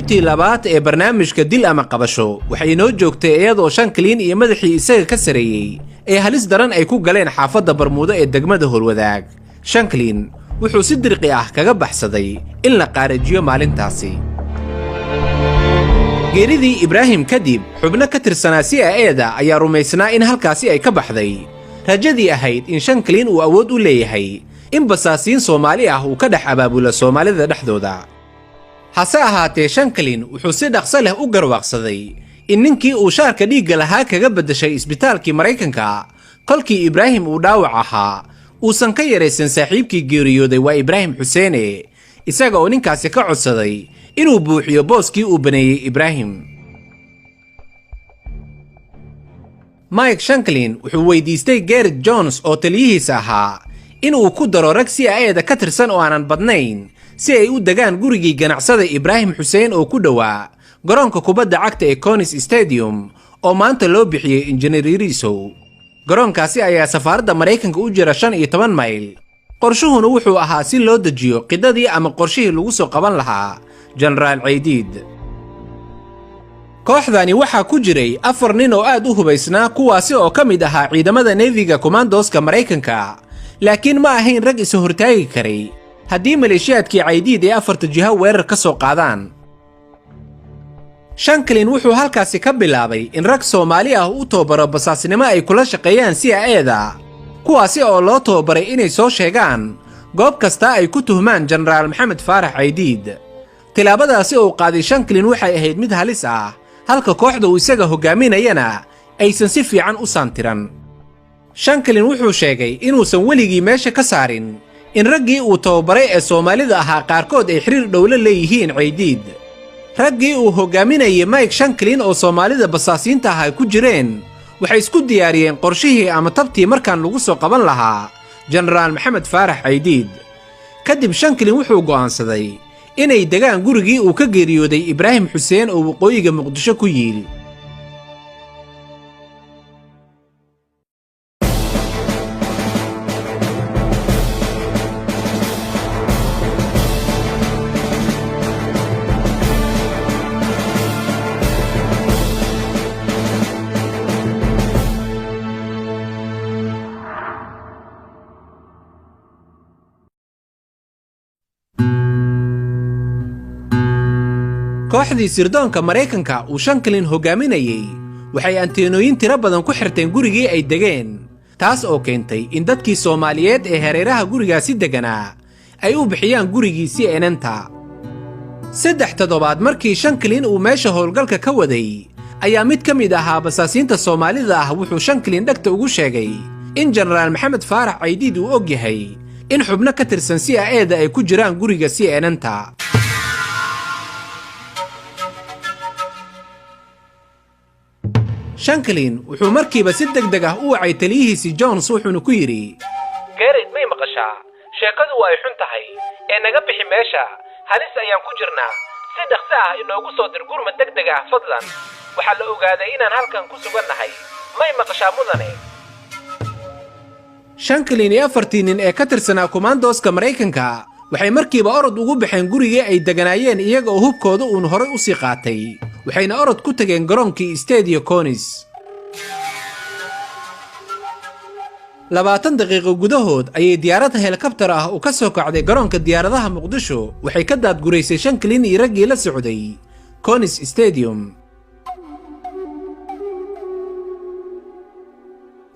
Qaybtii labaad ee barnaamijka Dil ama Qabasho waxay inoo joogtay iyadoo Shanklin iyo madaxii isaga ka sareeyey ee halis daran ay ku galeen xaafadda Barmuudo ee degmada Howlwadaag. Shanklin wuxuu si dirqi ah kaga baxsaday in la qaarajiyo maalintaasi. Geeridii Ibraahim kadib, xubno ka tirsanaa CIA-da ayaa rumaysnaa in halkaasi ay ka baxday rajadii ahayd in Shanklin uu awood u leeyahay in basaasiin Soomaali ah uu ka dhex abaabulo Soomaalida dhexdooda. Hase ahaatee, Shanklin wuxuu si dhaqso leh u garwaaqsaday in ninkii uu shaarka dhiigga lahaa kaga beddeshay isbitaalkii Maraykanka kolkii Ibraahim uu dhaawac ahaa uusan ka yaraysan saaxiibkii geeriyooday, waa Ibraahim Xuseene, isaga oo ninkaasi ka codsaday inuu buuxiyo booskii uu baneeyey Ibraahim. Mike Shanklin wuxuu weydiistay Gareth Jones oo taliyihiisa ahaa in uu ku daro rag CIA-da ka tirsan oo aanan badnayn si ay u degaan gurigii ganacsada Ibraahim Xuseen oo ku dhowaa garoonka kubadda cagta ee Conis Stadium oo maanta loo bixiyey Injineer Yariisow. Garoonkaasi ayaa safaaradda Maraykanka u jira 15 mayl. Qorshuhuna wuxuu ahaa si loo dejiyo qidadii ama qorshihii lagu soo qaban lahaa Jenaraal Caydiid. Kooxdani waxaa ku jiray afar nin oo aad u hubaysnaa, kuwaasi oo ka mid ahaa ciidamada Navy-ga Commandos-ka Maraykanka, laakiin ma ahayn rag isa hortaagi karay haddii maleeshiyaadkii Caydiid ee afarta jiho weerar ka soo qaadaan. Shanklin wuxuu halkaasi ka bilaabay in rag Soomaali ah u tababaro basaasnimo ay kula shaqeeyaan CIA-da, kuwaasi oo loo tababaray inay soo sheegaan goob kasta ay ku tuhmaan Jenaraal Maxamed Faarax Caydiid. Tilaabadaasi uu qaaday Shanklin waxay ahayd mid halis ah, halka kooxda uu isaga hogaaminayana aysan si fiican u saantiran. Shanklin wuxuu sheegay inuusan weligii meesha ka saarin in raggii uu tababaray ee Soomaalida ahaa qaarkood ay xiriir dhowlo leeyihiin Caydiid. Raggii uu hogaaminayay Mike Shanklin oo Soomaalida basaasiinta ah ay ku jireen waxay isku diyaariyeen qorshihii ama tabtii markaan lagu soo qaban lahaa Jenaraal Maxamed Faarax Caydiid. Kadib Shanklin wuxuu go'aansaday inay degaan gurigii uu ka geeriyooday Ibraahim Xuseen oo waqooyiga Muqdisho ku yiil. Kooxdii sirdoonka Maraykanka uu Shanklin hogaaminayey waxay anteenooyin tiro badan ku xirteen gurigii ay degeen, taas oo keentay in dadkii Soomaaliyeed ee hareeraha gurigaasi degganaa ay u bixiyaan gurigii CNN-ta. 3 toddobaad markii Shanklin uu meesha howlgalka ka waday ayaa mid ka mid ahaa basaasiinta Soomaalida ah wuxuu Shanklin dhegta ugu sheegay in Jenaraal Maxamed Faarax Caydiid uu og yahay in xubno ka tirsan CIA-da ay ku jiraan guriga CNN-ta. Shanklin wuxuu markiiba si deg deg ah u wacay taliyihiisii Jones, wuxuuna ku yidhi: "Gerid, may maqashaa? Sheekadu waa ay xun tahay ee naga bixi meesha, halis ayaan ku jirnaa. Si dhaqso ah inoogu soo dir gurmad deg deg ah fadlan. Waxaa la ogaaday inaan halkan ku sugannahay. May maqashaa, mudane?" Shanklin iyo afartii nin ee ka tirsanaa kumaandooska Maraykanka waxay markiiba orod ugu baxeen gurigii ay deganaayeen, iyaga oo hubkooda uun horay u sii qaatay, waxayna orod ku tageen garoonkii Stadio Conis. 20 daqiiqo gudahood ayay diyaarad helikabtar ah u ka soo kacday garoonka diyaaradaha Muqdisho waxay ka daadguraysay Shanklin iyo raggii la socday Conis Stadium.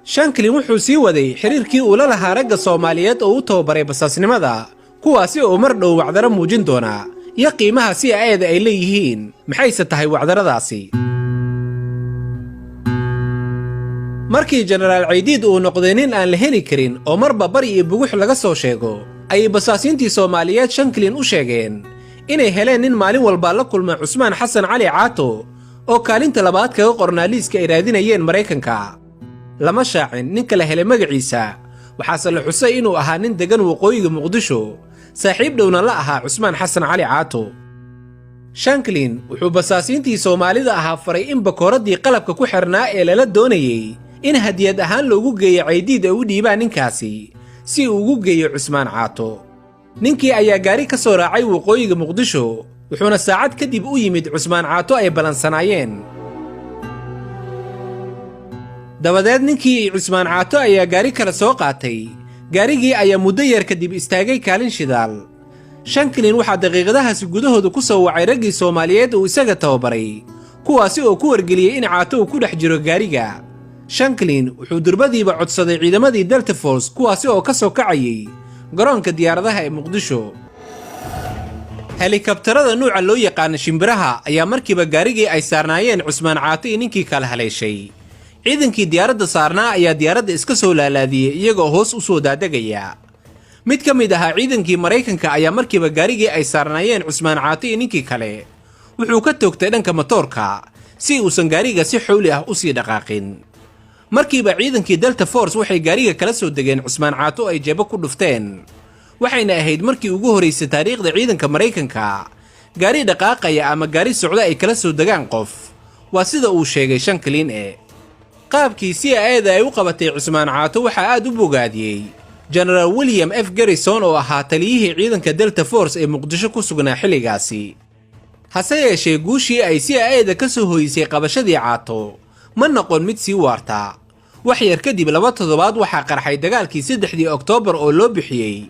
Shanklin wuxuu sii waday xiriirkii uu la lahaa ragga Soomaaliyeed oo u tababaray basaasnimada, kuwaasi oo mar dhow wacdaro muujin doona iyo qiimaha CIA-da ay leeyihiin. Maxayse tahay wacdaradaasi? Markii Jenaraal Caydiid uu noqday nin aan la heli karin oo marba bari iyo bugux laga soo sheego, ayay basaasiintii Soomaaliyeed Shanklin u sheegeen inay heleen nin maalin walba la kulma Cusmaan Xasan Cali Caato oo kaalinta labaad kaga qornaa liiska ay raadinayeen Maraykanka. Lama shaacin ninka la helay magaciisa, waxaase la xusay inuu ahaa nin deggan waqooyiga Muqdisho, saaxiib dhowna la ahaa Cusmaan Xasan Cali Caato. Shanklin wuxuu basaasiintii Soomaalida ahaa faray in bakooraddii qalabka ku xirnaa ee lala doonayey in hadiyad ahaan loogu geeyo Caydiid ay u dhiibaan ninkaasi si uu ugu geeyo Cusmaan Caato. Ninkii ayaa gaari ka soo raacay waqooyiga Muqdisho. Wuxuuna saacad kadib u yimid Cusmaan Caato ay ballansanaayeen. Dabadeed ninkii Cusmaan Caato ayaa gaari kale soo qaatay. Gaarigii ayaa muddo yar kadib istaagay kaalin shidaal. Shanklin waxaa daqiiqadahaasi gudahooda ku soo wacay raggii Soomaaliyeed uu isaga tababaray, kuwaasi oo ku wargeliyey in Caato uu ku dhex jiro gaariga. Shanklin wuxuu durbadiiba codsaday ciidamadii Delta Force, kuwaasi oo ka soo kacayay garoonka diyaaradaha ee Muqdisho. Helikabtarada nuuca loo yaqaana shimbiraha ayaa markiiba gaarigii ay saarnaayeen Cusmaan Caato iyo ninkii kala haleeshay. Ciidankii diyaaradda saarnaa ayaa diyaaradda iska soo laalaadiyey iyagoo hoos u soo daadegaya. Mid ka mid ahaa ciidankii Maraykanka ayaa markiiba gaarigii ay saarnaayeen Cusmaan Caato iyo ninkii kale wuxuu ka toogtay dhanka matoorka si uusan gaariga si xowli ah u sii dhaqaaqin. Markiiba ciidankii Delta Force waxay gaariga kala soo degeen Cusmaan Caato oo ay jeebo ku dhufteen. Waxayna ahayd markii ugu horraysay taariikhda ciidanka Maraykanka gaari dhaqaaqaya ama gaari socda ay kala soo degaan qof, waa sida uu sheegay Shanklin. E qaabkii CIA da ay u qabatay Cusmaan Caato waxaa aad u bogaadiyey Genaraal William F Garrison oo ahaa taliyihii ciidanka Delta Force ee Muqdisho ku sugnaa xilligaasi. Hase yeeshee, guushii ay CIA da ka soo hoysay qabashadii Caato ma noqon mid sii waarta. Wax yar kadib, 2 toddobaad, waxaa qarxay dagaalkii 3-dii Oktoobar oo loo bixiyey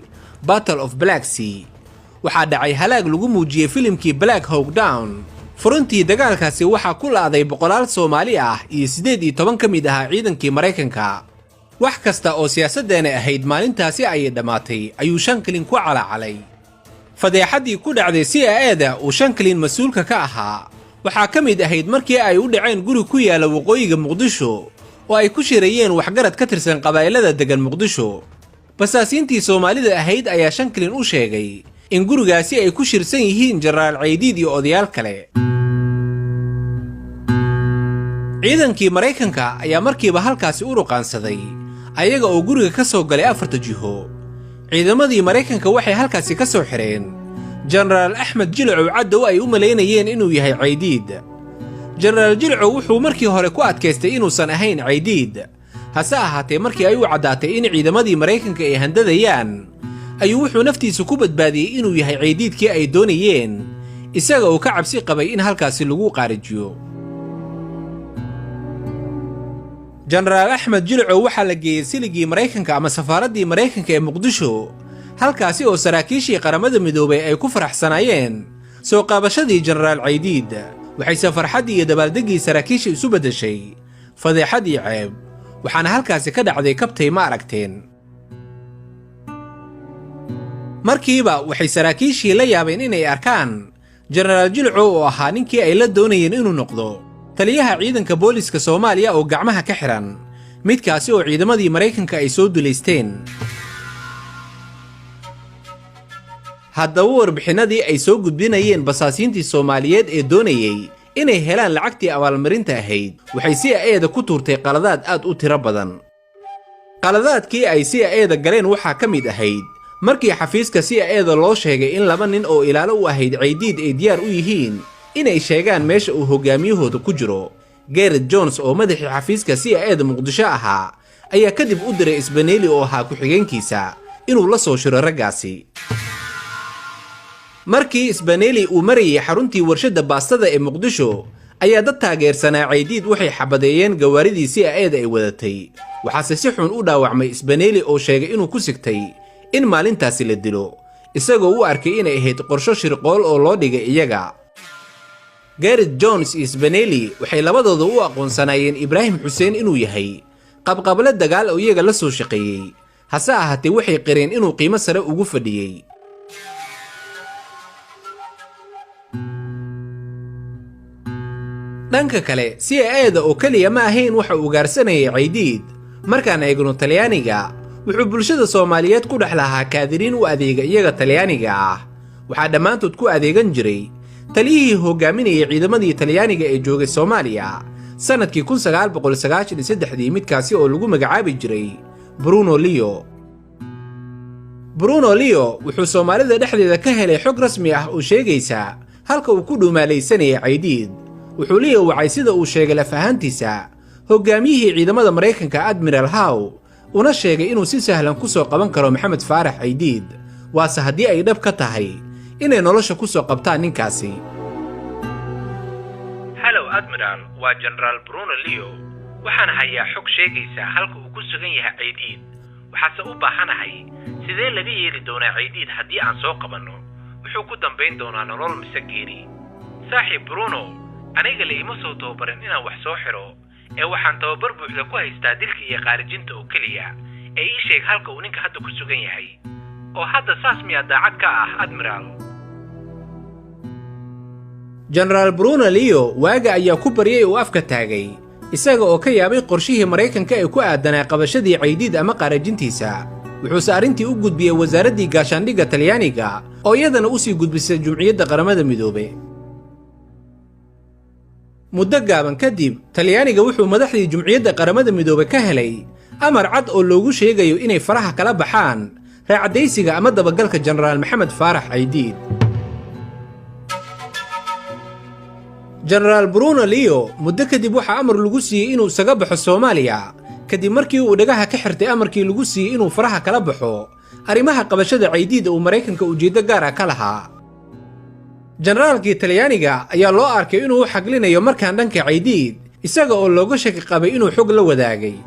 Battle of Black Sea. Waxaa dhacay halaag lagu muujiyey filimkii Black Hawk Down. Furuntii dagaalkaasi waxaa ku la'day boqolaal Soomaali ah iyo 18 ka mid ahaa ciidankii Maraykanka. "Wax kasta oo siyaasaddeena ahayd maalintaasi ayay dhammaatay," ayuu Shanklin ku calacalay. Fadeexaddii ku dhacday CIA da uu Shanklin mas-uulka ka ahaa waxaa ka mid ahayd markii ay u dhaceen guri ku yaalla waqooyiga Muqdisho oo ay ku shirayeen waxgarad ka tirsan qabaa'ilada deggan Muqdisho. Basaasiintii Soomaalida ahayd ayaa Shanklin u sheegay in gurigaasi ay ku shirsan yihiin Jenaraal Caydiid iyo odayaal kale. Ciidankii Maraykanka ayaa markiiba halkaasi u ruqaansaday, ayaga oo guriga ka soo galay afarta jiho. Ciidamadii Maraykanka waxay halkaasi ka soo xidheen Jenaraal Axmed Jilacow Caddow ay u malaynayeen inuu yahay Caydiid. Jenaraal Jilcow wuxuu markii hore ku adkaystay inuusan ahayn Caydiid. Hase ahaatee, markii ay u caddaatay in ciidamadii Maraykanka ay handadayaan, ayuu wuxuu naftiisa ku badbaadiyey inuu yahay Caydiidkii ay doonayeen, isaga oo ka cabsi qabay in halkaasi lagu qaarijiyo. Jenaraal Axmed Jilcow waxaa la geeyey siligii Maraykanka ama safaaraddii Maraykanka ee Muqdisho, halkaasi oo saraakiishii Qaramada Midoobay ay ku faraxsanaayeen soo qaabashadii Jenaraal Caydiid. Waxayse farxaddii iyo dabaaldeggii saraakiisha isu beddeshay fadeexadii ceeb, waxaana halkaasi ka dhacday kabtay ma aragteen. Markiiba waxay saraakiishii la yaabeen inay arkaan Jenaraal Jilcow oo ahaa ninkii ay la doonayeen inuu noqdo taliyaha ciidanka booliska Soomaaliya oo gacmaha ka xidhan, midkaasi oo ciidamadii Maraykanka ay soo duulaysteen. Haddaba warbixinnadii ay soo gudbinayeen basaasiintii Soomaaliyeed ee doonayey inay helaan lacagtii abaalmarinta ahayd waxay CIA da ku tuurtay qaladaad aad u tiro badan. Qaladaadkii ay CIA da galeen waxaa ka mid ahayd markii xafiiska CIA da loo sheegay in laba nin oo ilaalo u ahayd Caydiid ay diyaar u yihiin inay sheegaan meesha uu hogaamiyahooda ku jiro. Gareth Jones oo madaxii xafiiska CIA da Muqdisho ahaa ayaa kadib u diray Isbaneeli oo ahaa ku-xigeenkiisa inuu la soo shiro raggaasi. Markii Isbaneeli uu marayay xaruntii warshadda baastada ee Muqdisho ayaa dad taageersanaa Caydiid waxay xabadeeyeen gawaaridii CIA da ay wadatay. Waxaase si xun u dhaawacmay Isbaneeli oo sheegay inuu ku sigtay in maalintaasi la dilo, isagoo u arkay inay ahayd qorsho shirqool oo loo dhigay iyaga. Gareth Jones iyo Sbaneli waxay labadooda u aqoonsanaayeen Ibraahim Xuseen inuu yahay qabqable dagaal oo iyaga la soo shaqeeyey. Hase ahaatee, waxay qireen inuu qiimo sare ugu fadhiyey. Dhanka kale, CIA da oo keliya ma ahayn waxa uu ugaarsanayay Caydiid. Markaan eegno Talyaaniga, wuxuu bulshada Soomaaliyeed ku dhex lahaa kaadiriin u adeega iyaga Talyaaniga ah. Waxaa dhammaantood ku adeegan jiray taliyihii hogaaminayay ciidamadii Talyaaniga ee joogay Soomaaliya sannadkii 1993-dii, midkaasi oo lagu magacaabi jiray Bruno Leo. Bruno Leo wuxuu Soomaalida dhexdeeda ka helay xog rasmi ah oo sheegaysa halka uu ku dhuumaalaysanayay Caydiid. Wuxuu Leo wacay, sida uu sheegay laf ahaantiisa, hogaamiyihii ciidamada Maraykanka Admiral How, una sheegay inuu si sahlan ku soo qaban karo Maxamed Faarax Caydiid, waase haddii ay dhab ka tahay inay nolosha ku soo qabtaan ninkaasi. Hello Admiral, waa Jenaraal Bruno Leo. Waxaan hayaa xog sheegaysa halka uu ku sugan yahay Caydiid. Waxaase u baahanahay, sidee laga yeeli doonaa Caydiid haddii aan soo qabanno? Muxuu ku dambayn doonaa, nolol mise geeri? Saaxiib Bruno, aniga la ima soo tababarin inaan wax soo xiro, ee waxaan tababar buuxda ku haystaa dilka iyo qaarijinta oo keliya. Ee ii sheeg halka uu ninka hadda ku sugan yahay. Oo hadda saas miyaa daacad ka ah, Admiral? Jenaraal Bruno Leo waaga ayaa ku baryay uu afka taagay, isaga oo ka yaabay qorshihii Maraykanka ee ku aadanaa qabashadii Caydiid ama qaarajintiisa. Wuxuuse arrintii u gudbiyey wasaaraddii gaashaandhigga Talyaaniga, oo iyadana u sii gudbisay Jumciyadda Qaramada Midoobe. Muddo gaaban kadib, Talyaaniga wuxuu madaxdii Jumciyadda Qaramada Midoobe ka helay amar cad oo loogu sheegayo inay faraha kala baxaan raacdaysiga ama dabagalka Jenaraal Maxamed Faarax Caydiid. Jenaraal Bruno Leo muddo kadib waxaa amar lagu siiyey inuu isaga baxo Soomaaliya, kadib markii uu dhagaha ka xirtay amarkii lagu siiyey inuu faraha kala baxo arrimaha qabashada Caydiid uu Maraykanka ujeeddo gaar ah ka lahaa. Jenaraalkii Talyaaniga ayaa loo arkay inuu u xaglinayo markaan dhanka Caydiid, isaga oo looga shaki qabay inuu xog la wadaagay.